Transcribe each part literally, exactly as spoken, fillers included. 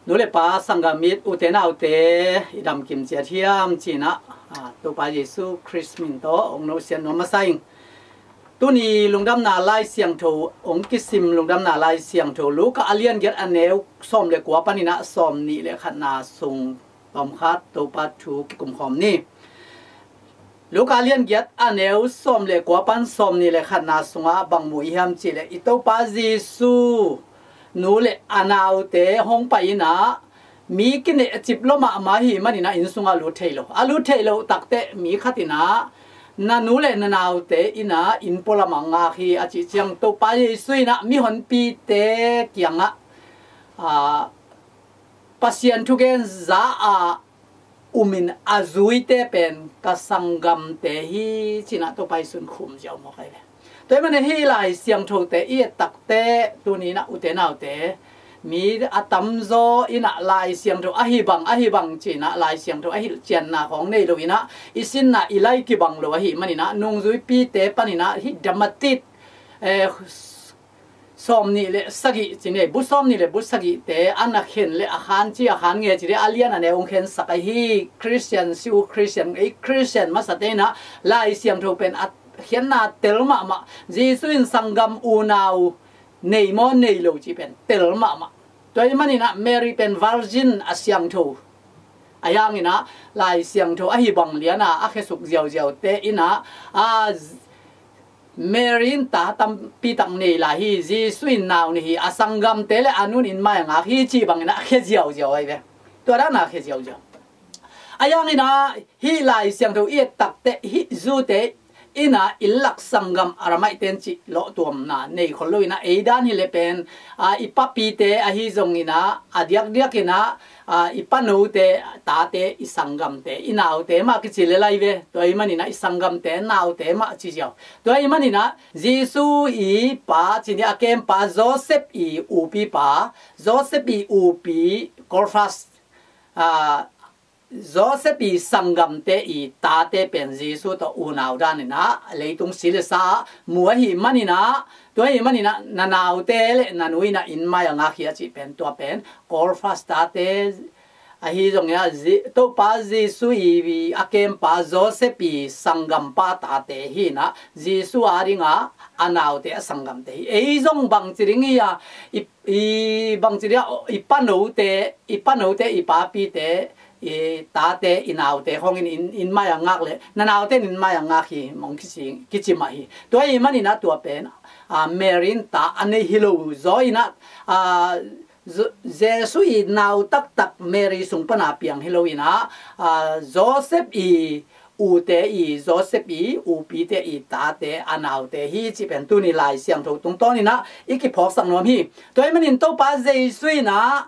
Nu le pa, sanggam mit, ute naute, i damkim ciat hiam ci-in ah, a, Topa Jesu Khrist min tawh hong nusiat nuam masa ing. Tuni lungdamna Lai Siangtho hong kisim, lungdamna Lai Siangtho Luka a lian giat a neu sawm le kua panin ah sawm nih le khatna sung tawmkhat Topa thu kikum khawm ni. Luka lian giat a neu sawm le kua pan sawm nih le khatna sungah bang mu i hiam cih leh, i Topa Jesu nu le a naute hong pai in ah, mi kinehcip lua mahmah ahih manin ah inn sungah lut thei lo. A lut theih loh takteh mi khat in ah, "Na nu le na naute in ah inn pualamah ngak hi," a cih ciang, Topa Jesu in ah mihonpite kiangah, a, Pasian thugen za a um in a zuite pen ka sanggamte hi ci-in ah Topa Jesu in khum ziau mawk ahi ve. Tua ahih manin hih Lai Siangthote i et takteh tuni in ah ute naute, mi a tamzaw in ah Lai Siangtho ahi bang, ahi bang ci-in ah Lai Siangtho a hilhcianna khawng nei lo in ah, i sinna i lai kibang lo ahih manin ah, nungzuipite panin ah hih dramatic, eh, sawm nih le sagih ci ni, bu sawm nih le bu sagihte a na khen le a khan ci, a khan nge ci leh, a lian a neu hong khensak ahi Christian, si uh Christian, ei Christian masate in ah Lai Siangtho pen a khiatna tel mahmah. Jesu in sanggam unau nei maw nei lo cih pen tel mahmah. Tua ahih manin ah Mary pen virgin, a siangtho, ahi hangin ah Lai Siangtho ahi bang lian a a khiasuk ziauziaute in ah, a, Mary in ta tampi tak nei lai hi, Jesu in nau nei hi, a sanggamte le a nu in inn mai-ah ngak hi cih bangin ah a khia ziauziau ahi ve. Tua dan a khia ziauziau. Ahi hangin ah hih Lai Siangtho i et takteh hih Jewte in ah inn lak sanggam Aramaite in cih lawhtuamna nei khol lo in ah, ei dan hi leh pen, a, i papite ahi zongin ah, a diakdiak in ah, a, i panote tate, i sanggamte, i naute mah kici lel ahi ve. Tua ahih manin ah i sanggamte naute mah ci ziau. Tua ahih manin ah Jesu i pa ci ni, a kempa, Joseph i upipa, Joseph i upi Cleopas, a, Joseph i sanggamte i tate pen Jesu tawh unau dan in ah leitung si le sa ah mu ahih manin ah, tua ahih manin ah na naute le na nu in ah inn mai-ah ngak hi a cih pen, tua pen Cleopas tate ahi zongin ah, Je-, Topa Jesu i, a kempa Joseph i sanggampa tate hi in ah, Jesu a ding a a naute, a sanggamte hi. Ei zong bangci ding hi a, i, i bangci ding a, i panote, i panote, i papite, i tate, i naute khawng in, inn, inn mai-ah ngak le, na naute in inn mai-ah ngak hi mawk kici, kici mah hi. Tua ahih manin ah tua pen, a, Mary in ta a nei hi lo zaw in ah, a, Zo-, Jesu i nau taktak Mary sung pan a piang hi lo in ah, a, Joseph i ute, i Joseph i upite i tate, a naute hi cih pen tuni Lai Siangtho tungtawn in ah i kiphawksak nuam hi. Tua ahih manin Topa Jesu in ah,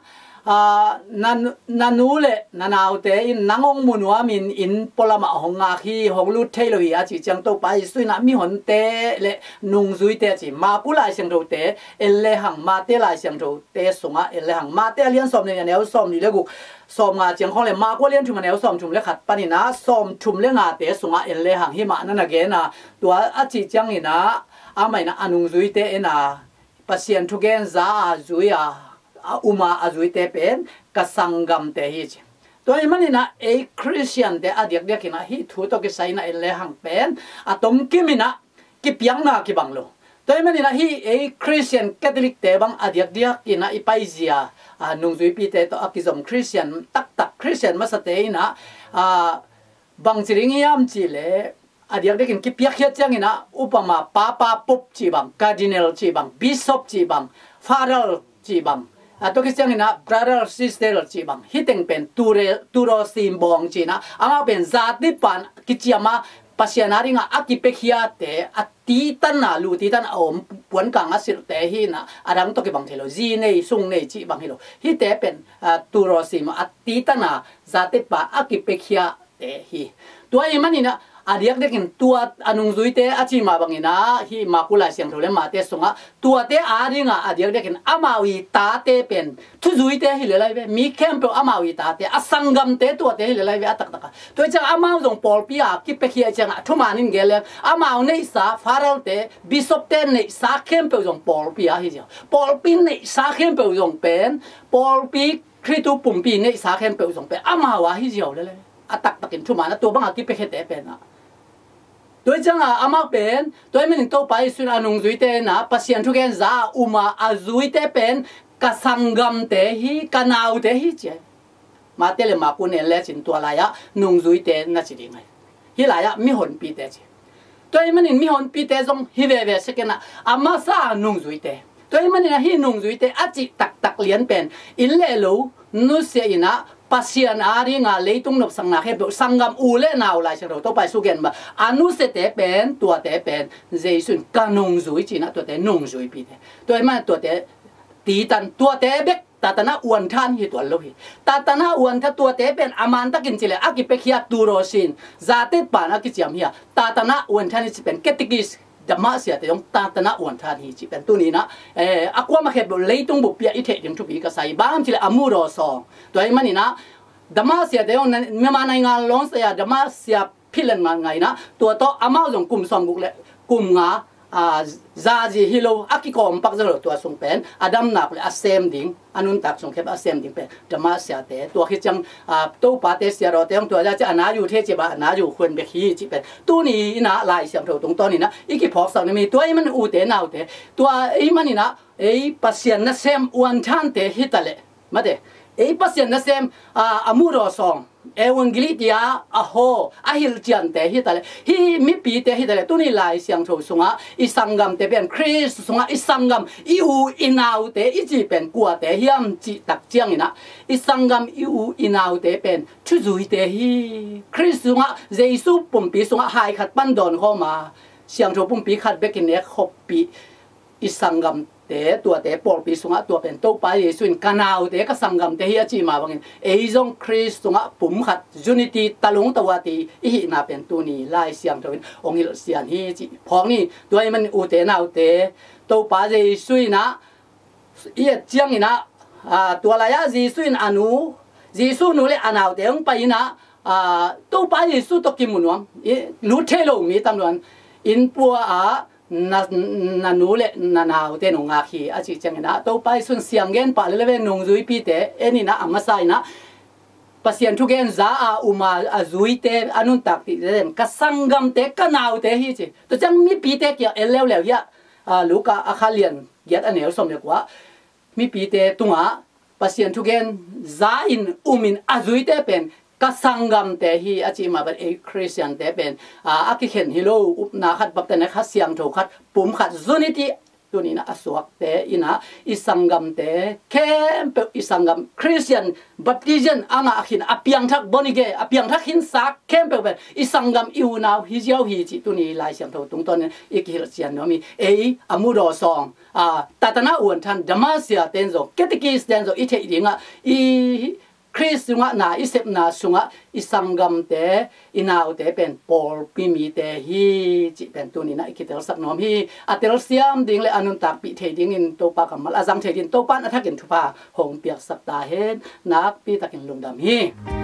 a, na, na nu le na naute in nang hong mu nuam in inn pualamah hong ngak hi, hong lut thei lo hi a cih ciang, Topa Jesu in ah mihonte le nungzuite a ci, Marku Lai Siangthote en le hang, Mate Lai Siangthote sungah en le hang, Mate a lian sawm nih a neu sawm nih le guk, sawm nga ciang khawng le, Marku a lian thum a neu sawm thum le khat panin ah sawm thum le ngate sungah en le hang, hih mah na na gen a, tua a cih ciangin ah amah in ah a nungzuite in ah Pasian thugen za a zui a, a um a, a zuite pen ka sanggamte hi ci. Tua ahih manin ah ei Christiante a diakdiakin ah hih thu tawh kisai in ah en le hang pen a tomkim in ah kipiakna kibang lo. Tua ahih manin ah hih ei Christian Catholicte bang a diakdiakin ah i paizia, a, nungzuipite tawh a kizom Christian taktak, Christian masate in ah, a, bangci ding hiam cih leh, a diakdiakin kipiakkhiat ciangin ah, upama Papa, Pope cih bang, Cardinal cih bang, Bishop cih bang, Father cih bang, a, tua khit ciangin ah brother, sister cih bang, hih teng pen ture-, tudosim bawng ci-in ah, amau pen zatepa-in kiciam a, Pasian a dingah a kipiakkhiate, a titan a, lu titan a om, puankang a silhte hi in ah, a dang tawh kibang thei lo, zi nei, sung nei cih bang hi lo. Hihte pen, a, tudosim, a titan a, zatepa a kipiakkhia te hi. Tua ahih manin ah, a diakdiakin tua a nungzuite a cih mah bangin ah, hih Marku Lai Siangtho le Mate sungah, tuate a dingah a diakdiakin amau i tate pen thuzuite hi lel ahi ve. Mi khempeuh amau i tate, a sanggamte tuate hi lel ahi ve, a taktak a. Tua hi ciang amau zong pawlpi a kipiakhia ciangah, thuman in gen leng, amau neihsa, Father-te, Bishop-te neihsa khempeuh zong pawlpi a hi ziau. Pawlpi neihsa khempeuh zong pen, pawlpi Khristu pumpi neihsa khempeuh zong pen amau a hi ziau lele. A taktakin thuman a tua banga kipiakhete pen ah. Tua hi cianga amau pen, tua hi manin Topa Jesu in a nungzuite na Pasian thugen za a um a, a zuite pen ka sanggamte hi, ka naute hi ci a hi. Mate le Maku nen lecin tua lai-ah nungzuite na ci ding a hi. Hih lai-ah mihonpite ci. Tua hi manin mihonpite zong hi veve sekenah a masa nungzuite. Tua hi manin a hih nungzuite a cih taktak lian pen inn le lo nusia inah Pasian a dinga leitung nopsakna khempeuh sanggam u le nau Lai Siangtho Topa Jesu gen mah a nusiate pen, tuate pen Jesu in ka nungzui cinah tuate nungzuipite. Tua hi manin tuate titan, tuate bek Tatana uanthan hi tuan lo hi. Tatana uantha tuate pen a mantakin cileh a kipekhia turosin zatet pan a kiciam hi a. Tatana uanthan hi ci pen ketikis dama siate zong tatana uanthan hi ci pen tuninah, eh, a kuama khetbeuh leitung bup piah i theih ding thupi ka sa hi. Bang ham cileh a mudaw sawng. Tua hi maninah dama siate zong mema naingan lawng saya dama sia philen man ngainah tua tawh amau zong kum sawmguk le kum nga a, zazi hi lo, a kikawmpak zo lo tua sung pen a damnak le a sem ding, a nuntak sung khep a sem ding pen dama siate, tua khit ciang a, topate siarawte hong tua za ci a na yu the ci ba a na yu khuan bek hi ci pen tuni inah Lai Siangtho tungtawn inah i kiphawksak na mi tua i man ute naute tua i man inah ei Pasian nasem uanthante hi taleh mate ei Pasian nasem a, a mudaw sawng Evangelitia a haw a hilhciante hi taleh hih mipite hi taleh tuni Lai Siangtho sungah i sanggamte pen Khrist sungah i sanggam i u i naute i ci pen kuate hiam cih tak cianginah i sanggam i u i naute pen thuzuite hi. Khrist sungah Jesu pumpi sungah hai khat pan dawn khawm a Siangtho pumpi khat bekin nek khoppih i sanggamte tuate pawlpi sungah tua pen Topa Jesu in ka naute ka sanggamte hi a cih mah bangin ei zong Khrist sungah pum khat unity talung tawati i hihna pen tuni Lai Siangtho in hong hilhsian hi cih phawk ni. Tua hi man ute naute Topa Jesu inah i et cianginah a, tua lai-ah Jesu in a nu Jesu nu le a naute hong pai inah a, Topa Jesu tawh kimu nuam i lut thei lo mi tam luan inn pua ah na, na nu le na naute nungak hi a cih cianginah Topa Jesu in sianggen pah leleve nungzuipite en inah a masa inah Pasian thugen za a um a, a zuite a nuntak tihte ka sanggamte ka naute hi ci. Tua ciang mipite kiang en leuleu hiah a, Luka a kha lian giat a neu sawm le kua mipite tungah Pasian thugen za in um in a zuite pen ka sanggamte hi a cih mah bang ei Khristiante pen a, a kikhen hi lo upna khat baptana khat siangtho khat pum khat unity tuninah a suakte inah i sanggamte khempeuh i sanggam Khristian baptism a ngah khin a piangthak bonige a piangthak khinsak khempeuh pen i sanggam i unau hi ziau hi cih tuni Lai Siangtho tungtawnin i kihilhcian nuam hi. Ei a mudaw sawng a, tatana uanthan dama siate in zong ketikis te in zong i theih dingah i Khrist sungah na i sepna sungah i sanggamte i naute pen pawlpi mite hi cih pen tuninah i kitelsak nuam hi. A telsiam ding le a nuntakpih thei dingin Topa kammal a zang thei dingin Topa in a thakin thupha hong piaksak ta hen. Nakpi takin lungdam hi.